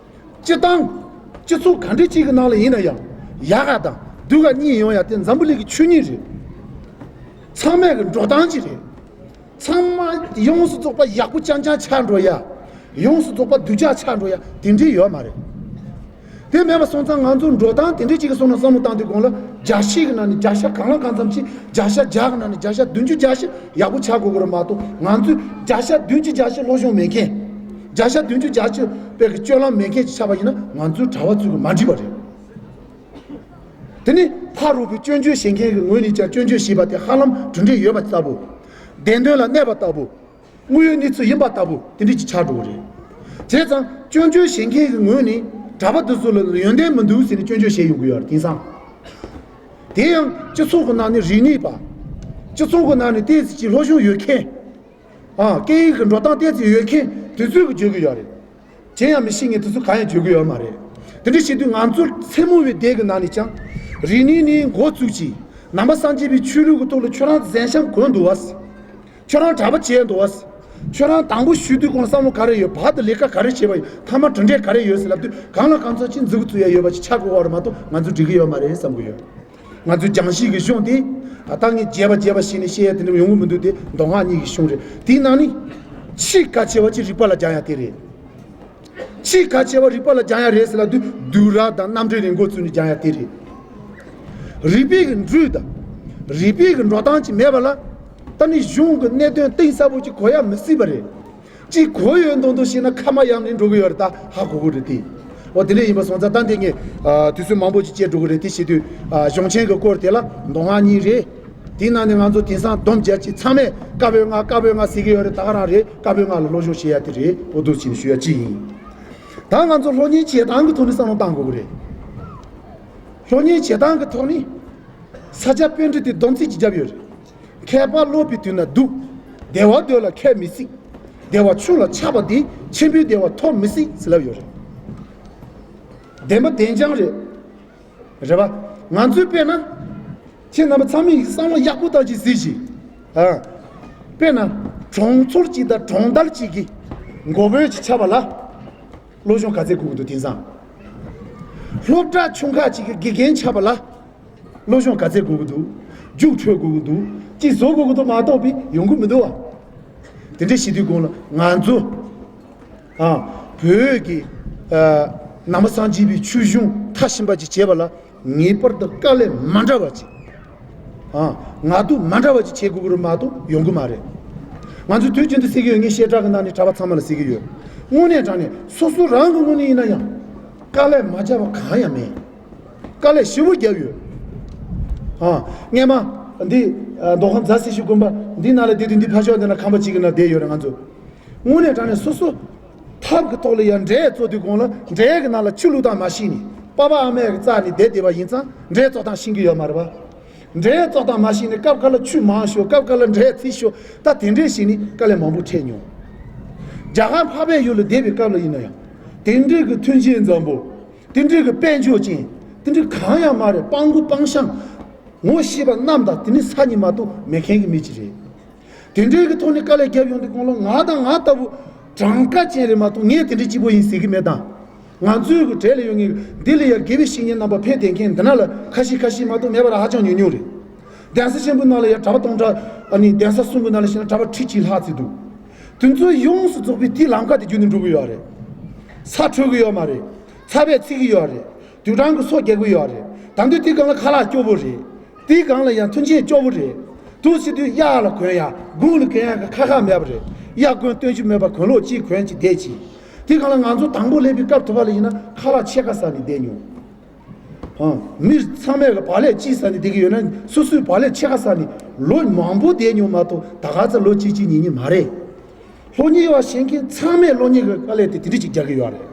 སྤྱི་བཏང་། སྤྱི་ཚོགས་ག་འདྲ་ཅིག་གི་ནང་ལ་ཡིན་ན་ཡང་། ཡག་ག་དང་སྡུག་ག་གཉིས་ཡོང་ཡ་དེ་འཛམ་བུ་གླིང་གི་ཆོས་ཉིད་རེད། ཚང་མས་གི་འགྲོ་སྟངས་ཅིག་རེད། ཚང་མ་ཡོངས་སུ་རྫོགས་པ་ཡག་པོ་རྐྱང་རྐྱང་ཆགས་འགྲོ་ཡ། ཡོངས་སུ་རྫོགས་པ་སྡུག་ཅག་ཆགས་འགྲོ་ཡ་དེ་འདྲའི་ཡོད་མ་རེད། དེ་མེད་པ་སོང་ཙང་། ང་ཚོ་འགྲོ་སྟངས་དེ་འདྲའི་ཅིག་གི་སོང་ན་བསམ་བློ་བཏང་དུས་གོང་ལ། བརྒྱ་བཤད་གི་ནང་ནས་བརྒྱ་ཆ་གང་ལ་གང་འཚམ་ཅིག་བརྒྱ་ཆ་བརྒྱ་གི་ནང་ནས་བརྒྱ་ཆ་བདུན་ཅུ་བརྒྱད་ཅུ་ཡག་པོ་ཆགས་དགོས་ཀྱི་རེད་མ་གཏོགས། ང་ཚོས་བརྒྱ་ཆ་བདུན་ཅུ་བརྒྱད་ཅུ་སློབ་སྦྱོང་མེད་མཁན། བརྒྱ་ཆ་བདུན་ཅུ་བརྒྱད་ཅུ་དཔེ་གི་སྤྱོད་ལམ་མེད་མཁན་ཅིག་ཆགས་པ་ཡིན་ན། ང་ཚོའི་གྲྭ་པ་ཚོས་གི་མ་འགྲིག་པ་རེད། དེ་ནི་ཕ་རོལ་པོའི་སྐྱོན་བརྗོད་བྱེད་མཁན་གྱི་ངོས་ནས་ཀྱང་། སྐྱོན་བརྗོད་བྱས་པ་དེ་ཧ་ལམ་གྲུབ་འབྲས་ཡོད་པ་ལྟ་བུ། བདེན་དོན་ལ་གནས་པ་ལྟ་བུ། དངོས་ཡོད་གནས་ཚུལ་ཡིན་པ་ལྟ་བུ་དེ་འདྲ་ཅིག་ཆགས་འགྲོ་གི་རེད། བྱས་ཙང་སྐྱོན་བརྗོད་བྱེད་མཁན་གྱི་ངོས་ནས། གྲྭ་པ་འདི་ཚོ་ལ་ཡོན་ཏན་མི་འདུག་ཟེར་ནས་སྐྱོན་བརྗོད་བྱས་ཡོང་གི་ཡོད་རེད། དེང་སང་། དེ་ཡང་སྤྱི་ཚོགས་ཀྱི་ནང་ནས་རིག་གནས་པ། སྤྱི་ཚོགས་ཀྱི་ནང་ནས་ཏོག་ཙམ་ཅིག་སློབ་སྦྱོང་ཡོད་མཁན། ཨ། སྐད་ཡིག་གི་འགྲོ་སྟངས་ཏོག་ཙམ་ཡོད་མཁན་དེ་ཚོས་གི་བརྗོད་ཀྱི་ཡོད་རེད། གཞན་ཡང་མི་ཤེས་མཁན་དེ་ཚོ་གང་ཡང་བརྗོད་ཀྱི་ཡོད་མ་རེད། དེ་འདྲ་བྱེད་དུས་ང་ཚོ་མཚན་མོ་བའི་སྡེ་གི་ནང་ནས་ཀྱང་། རིག་གནས་ནས་འགོ་བཙུགས་ཀྱིས། ནང་པ་སངས་རྒྱས་པའི་ཆོས་ལུགས་ཀྱི་ཐོག་ལ་ཁྱོད་རང་གཟན་ཤམ་གོན་འདུག་བ། ཁྱོད་རང་གྲྭ་པ་བྱས་འདུག་བ། ཁྱོད་རང་དང་པོ་ཞུགས་དུས་གོང་བསམ་བློ་ག་རེ་ཡོད། བར་དུ་ལས་ཀ་ག་རེ་བྱས་པ་ཡོད། མཐའ་མ་གྲུབ་འབྲས་ག་རེ་ཡོད་ཟེར་ལབ་དུས། གང་ལ་གང་འཚམ་ཅིག་མཛུབ་གུ་བཙུགས་ཡ་ཡོད་པ་ཅིག་ཆགས་དགོས་པ་རེད་མ་གཏོགས། ང་ཚོ་འགྲིག་གི་ཡོད་མ་རེད་བསམ་གི་ཡོད། ང་ཚོའི་སྦྱང་གཞི་གི་གཞུང་དེ། ད་ངས་རྒྱས་པ་རྒྱས་པ་བྱས་ནས་བཤད་ཡ་དེ་འདྲ་ཡོང་གི་མི་འདུག་སྟེ། མདོ་སྔགས་གཉིས་ཀྱི་གཞུང་རེད། དེའི་ནང་ནས་ཆེས་གལ་ཆེ་བ་ཅིག་རིགས་པ་ལ་སྦྱང་ཡ་དེ་རེད། ཆེས་གལ་ཆེ་བ་རིགས་པ་ལ་སྦྱང་ཡ་རེད་ཟེར་ལབ་དུས། བསྡུས་གྲྭ་དང་རྣམ་འགྲེལ་རེ་འགོ་བཙུགས་ནས་སྦྱང་ཡ་དེ་རེད། རིགས་པའི་གི་འགྲོས་དང་། རིགས་པའི་གི་འགྲོ་སྟངས་ཅིག་མེད་པ་ལ། ད་ནི་གཞུང་གི་གནད་དོན་གཏིང་ཟབ་པོ་ཅིག་གོ་ཡ་མི་སྲིད་པ་རེད། ཅིག་གོ་ཡོད་མདོག་མདོག་བྱས་ན་ཁ་མ་གཡར་ནས་འགྲོ་གི་ཡོད་རེད། ད་ཧ་གོ་གི་རེད་དེ། འོ། དེ་འདྲ་ཡིན་པ་སོང་ཙང་། ད་འདི་ངས། ཨ། དུས་ཚོད་མང་པོ་ཅིག་བཅད་འགྲོ་གི་རེད་དེ། བྱེད་དུས། ཨ། གཞུང་ཆེན་གྱི་སྐོར་དེ་ལ་མདོ་སྔགས་གཉིས་རེད། དེའི་ནང་ནས་ང་ཚོ་དེང་སང་སྡོམ་རྒྱག་ཅིག་ཚང་མས་བཀའ་པོད་ལྔ། བཀའ་པོད་ལྔ་ཟེར་གི་ཡོད་རེད། ད་ག་རང་རེད། བཀའ་པོད་ལྔ་ལ་སློབ་སྦྱོང་བྱེད་ཡ་དེ་རེད། འོ། འདུག་བྱས་ནས་ཞུ་ཡ་ཅིག་ཡིན། ད་ང་ཚོ་སློབ་གཉེར་བྱེད་སྟངས་ཀྱི་ཐོག་ནས་བསམ་བློ་བཏང་དགོས་ཀྱི་རེད། སློབ་གཉེར་བྱེད་སྟངས་ཀྱི་ཐོག་ནས། ས་སྐྱ་པཎྜི་ཏའི་སྡོམ་ཚིག་ཅིག་བརྒྱབ་ཡོད་རེད། མཁས་པ་སློབ་པའི་དུས་ན་སྡུག། བདེ་བ་འདོད་ལ་མཁས་མི་སྲིད། བདེ་བ་ཆུང་ལ་ཆགས་པ་དེས། ཆེན་པོའི་བདེ་བ་ཐོབ་མི་སྲིད་ཟེར་ལབ་ཡོད་རེད། བདེན་པ་བདེན་རྐྱང་རེད། རེད་པ། ང་ཚོས་དཔེར་ན། ཁྱེད་རྣམ་པ་ཚང་མས་བསམ་བློ་ཡག་པོ་བཏང་ཅིག་གཟིགས་ཤིག། ཨ། དཔེར་ན། གྲོང་ཚོར་གཅིག་དང་གྲོང་རྡལ་གཅིག་གི་འགོ་དཔོན་ཅིག་ཆགས་པ་ལ་སློབ་སྦྱོང་ག་ཚད་དགོས་ཀྱི་འདུག། དེང་སང་སློབ་གྲྭ་ཆུང་ཁག་ཅིག་གི་དགེ་རྒན་ཆགས་པ་ལ། སློབ་སྦྱོང་ག་ཚད་དགོས་ཀྱི་འདུག། རྒྱུགས་འཕྲོད་དགོས་ཀྱི་འདུག། ཅིག་བཟོ་དགོས་ཀྱི་འདུག་མ་གཏོགས་པའི་ཡོང་གི་མི་འདུག་བ། དེ་འདྲ་བྱེད་དུས་གོང་ལ་ང་ཚོ། ཨ། བོད་ཀྱི། ཨ། ནང་པ་སངས་རྒྱས་པའི་ཆོས་གཞུང་མཐའ་ཕྱིན་པ་ཅིག་བྱེད་པ་ལ་ངེས་པར་དུ་དཀའ་ལས་མ་འདྲ་བ་ཅིག། ཨ། ངལ་དུབ་མ་འདྲ་བ་ཅིག་བྱེད་དགོས་ཀྱི་རེད་མ་གཏོགས་ཡོང་གི་མ་རེད། ང་ཚོས་དུས་རྒྱུན་དུ་ཟེར་གྱི་ཡོད། ངས་བཤད་གྲྭ་གི་ནང་ནས་གྲྭ་པ་ཚང་མ་ལ་ཟེར་གྱི་ཡོད། དངོས་གནས་དྲང་གནས་སོ་སོ་རང་གི་ངོས་ནས་ཡིན་ན་ཡང་། དཀའ་ལས་མ་བརྒྱབ་པ་གང་ཡང་མེད། དཀའ་ལས་ཞེ་པོ་བརྒྱབ་ཡོད། ཨ། སྔས་མ་འདི། ཨ། མདོ་ཁམས་རྫ་སེར་ཤུལ་དགོན་པ་འདི་ནང་ལ་བསྡད་དུས། འདི་ཕར་ཕྱོགས་འདི་ན་ཁང་པ་གཅིག་གི་ནང་བསྡད་ཡོད་རེད། ང་ཚོ་དངོས་གནས་དྲང་གནས་སོ་སོ་ཐབས་ཀྱི་ཐོག་ལ་ཡང་འབྲས་བཙོ་དུས་གོང་ལ་འབྲས་ཀྱི་ནང་ལ་ཆུ་བླུགས་སྟངས་མ་ཤེས་ནས། པ་ཕ་ཨ་མས་ཀྱི་རྩ་ནས་བསྡད་བསྡད་པ་ཡིན་ཙང་། འབྲས་བཙོ་སྟངས་ཤེས་ཀྱི་ཡོད་མ་རེད་པ། འབྲས་བཙོ་སྟངས་མ་ཤེས་ནས། སྐབས་འགའ་ལ་ཆུ་མང་ཤོར། སྐབས་འགའ་ལ་འབྲས་ཚིག་ཤོར། ད་དེ་འདྲས་བྱས་ནས་དཀའ་ལས་མང་པོ་འཕྲད་མྱོང་། རྒྱ་གར་འཕགས་པའི་ཡུལ་ལ་བསྡད་པའི་སྐབས་ལ་ཡིན་ན་ཡང་། དེ་འདྲས་ཀྱི་མཐུན་རྐྱེན་འཛོམས་པོ། དེ་འདྲས་ཀྱི་དཔལ་འབྱོར་ཅན། དེ་འདྲས་གང་ཡང་མ་རེད། སྤྲང་པོ་སྤྲང་ཤང་། ངོ་ཤེས་པ་རྣམས་དང་དེ་ནི་ས་གཉིས་མ་གཏོགས་མེད་མཁན་གྱི་མི་ཅིག་རེད། དེ་འདྲའི་གི་ཐོག་ནས་དཀའ་ལས་བརྒྱབ་ཡོང་དུས་གོང་ལ། ང་དང་ང་ལྟ་བུ་གྲངས་ཀ་ཅན་རེད་མ་གཏོགས། ངས་དེ་འདྲའི་སྐྱིད་པོ་ཡིན་ཟེར་གི་མེད་དང་། ང་ཚོའི་གི་གྲས་ལ་ཡོད་མཁན་གི། འདི་ལ་ཡ་དགེ་བའི་བཤེས་གཉེན་རྣམ་པ་ཕེབས་བསྡད་མཁན་འདི་ན་ལ་ཁ་ཤས་ཁ་ཤས་མ་གཏོགས་མེད་པ་ར་ཧ་ཅང་ཉུང་ཉུང་རེད། གདན་ས་ཆེན་པོའི་ནང་ལ་ཡ་གྲྭ་པ་སྟོང་ཕྲག། ཨ་ནི་གདན་ས་གསུམ་གི་ནང་ལ་བཤད་ན་གྲྭ་པ་ཁྲི་གཅིག་ལྷག་ཙམ་འདུག། དེ་ཚོ་ཡོངས་སུ་རྫོགས་པའི་དེའི་ལམ་ཁ་དེ་བརྒྱུད་ནས་འགྲོ་གི་ཡོད་རེད། ས་འཕྲོད་ཀྱི་ཡོད་མ་རེད། ཚ་བས་ཚིག་གི་ཡོད་རེད། དུས་གྲང་གི་སོ་རྒྱག་གི་ཡོད་རེད། ད་དུང་དེའི་སྒང་ལ་ཁ་ལག་སྐྱོ་པོ་རེད། དེའི་སྒང་ལ་ཡང་མཐུན་རྐྱེན་སྐྱོ་པོ་རེད། དུས་ཕྱིན་དུས་གཡག་ལ་གོན་ཡ། དགུང་ལ་གོན་ཡ་གི་ཁ་ཁ་མེད་པ་རེད། གཡག་གོན་སྟོན་རྒྱུ་མེད་པ་གོན་ལོག་གཅིག་གོན་གཅིག་བསྡད་ཅིག་དེའི་སྒང་ལ་ང་ཚོ་དང་པོ་སླེབས་པའི་སྐབས་དུས་བབ་ལ་ཡིན་ན་ཁ་ལག་ཕྱེད་ཀ་ཟ་ནས་བསྡད་མྱོང་། ཨང་། མི་ཚང་མས་གི་བག་ལེབ་གཅིག་ཟ་ནས་བསྡད་ཀྱི་ཡོད་ན་སོ་སོའི་བག་ལེབ་ཕྱེད་ཀ་ཟ་ནས་ལོ་མང་པོ་བསྡད་མྱོང་མ་གཏོགས་ད་ག་ཚོད་ལོ་གཅིག་གཅིག་གཉིས་གཉིས་མ་རེད། སློབ་གཉེར་བ་བྱེད་མཁན་ཚང་མས་སློབ་གཉེར་གྱི་དཀའ་ལས་དེ་དེ་འདྲ་ཅིག་རྒྱག་གི་ཡོད་རེད།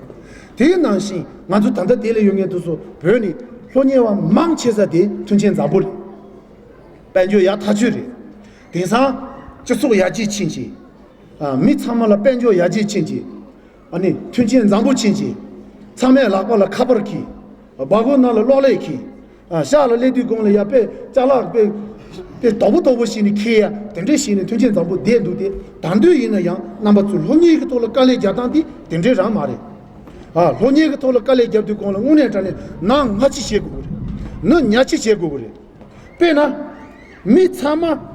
དེའི་ནང་བཞིན་ང་ཚོ་ད་ལྟ་དེ་ལ་ཡོད་མཁན་དེ་ཚོ་བོད་ནས་སློབ་གཉེར་བ་མང་ཆེ་ས་དེ་མཐུན་རྐྱེན་བཟང་པོ་རེད། དཔལ་འབྱོར་ཡག་ཐག་ཆོད་རེད། དེང་སང་སྤྱི་ཚོགས་ཡར་རྒྱས་ཕྱིན་ཅིང་། ཨ། མི་ཚང་མ་ལ་དཔལ་འབྱོར་ཡར་རྒྱས་ཕྱིན་ཅིང་། ཨ་ནི་མཐུན་རྐྱེན་བཟང་པོ་ཕྱིན་ཅིང་། ཚང་མའི་ལག་པ་ལ་ཁ་པར་གྱིས། སྦ་ཁུག་ནང་ལ་གློག་ཀླད་གྱིས། ཨ། ཤག་ལ་སླེབས་དུས་གོང་ལ་ཡ་དཔེ་ཅ་ལག་དཔེ་དཔེ་དོག་པོ་དོག་པོ་ཞིག་ནས་འཁྱེར་ཡ་དེ་འདྲས་ཞིག་ནས་མཐུན་རྐྱེན་བཟང་པོ་བསྡད་འདུག་སྟེ། ད་དུང་ཡིན་ན་ཡང་རྣམ་པ་ཚོས་སློབ་གཉེར་གྱི་ཐོག་ལ་དཀའ་ལས་རྒྱག་སྟངས་དེ་དེ་འདྲས་རང་མ་རེད། ཨ། སློབ་གཉེར་གྱི་ཐོག་ལ་དཀའ་ལས་རྒྱབ་དུས་གོང་ལ་དངོས་གནས་དྲང་གནས་ནང་སྔ་ཕྱི་བྱེད་དགོས་ཀྱི་རེད། ནི་ཉག་ཕྱི་བྱེད་དགོས་ཀྱི་རེད། དཔེར་ན། མི་ཚང་མ་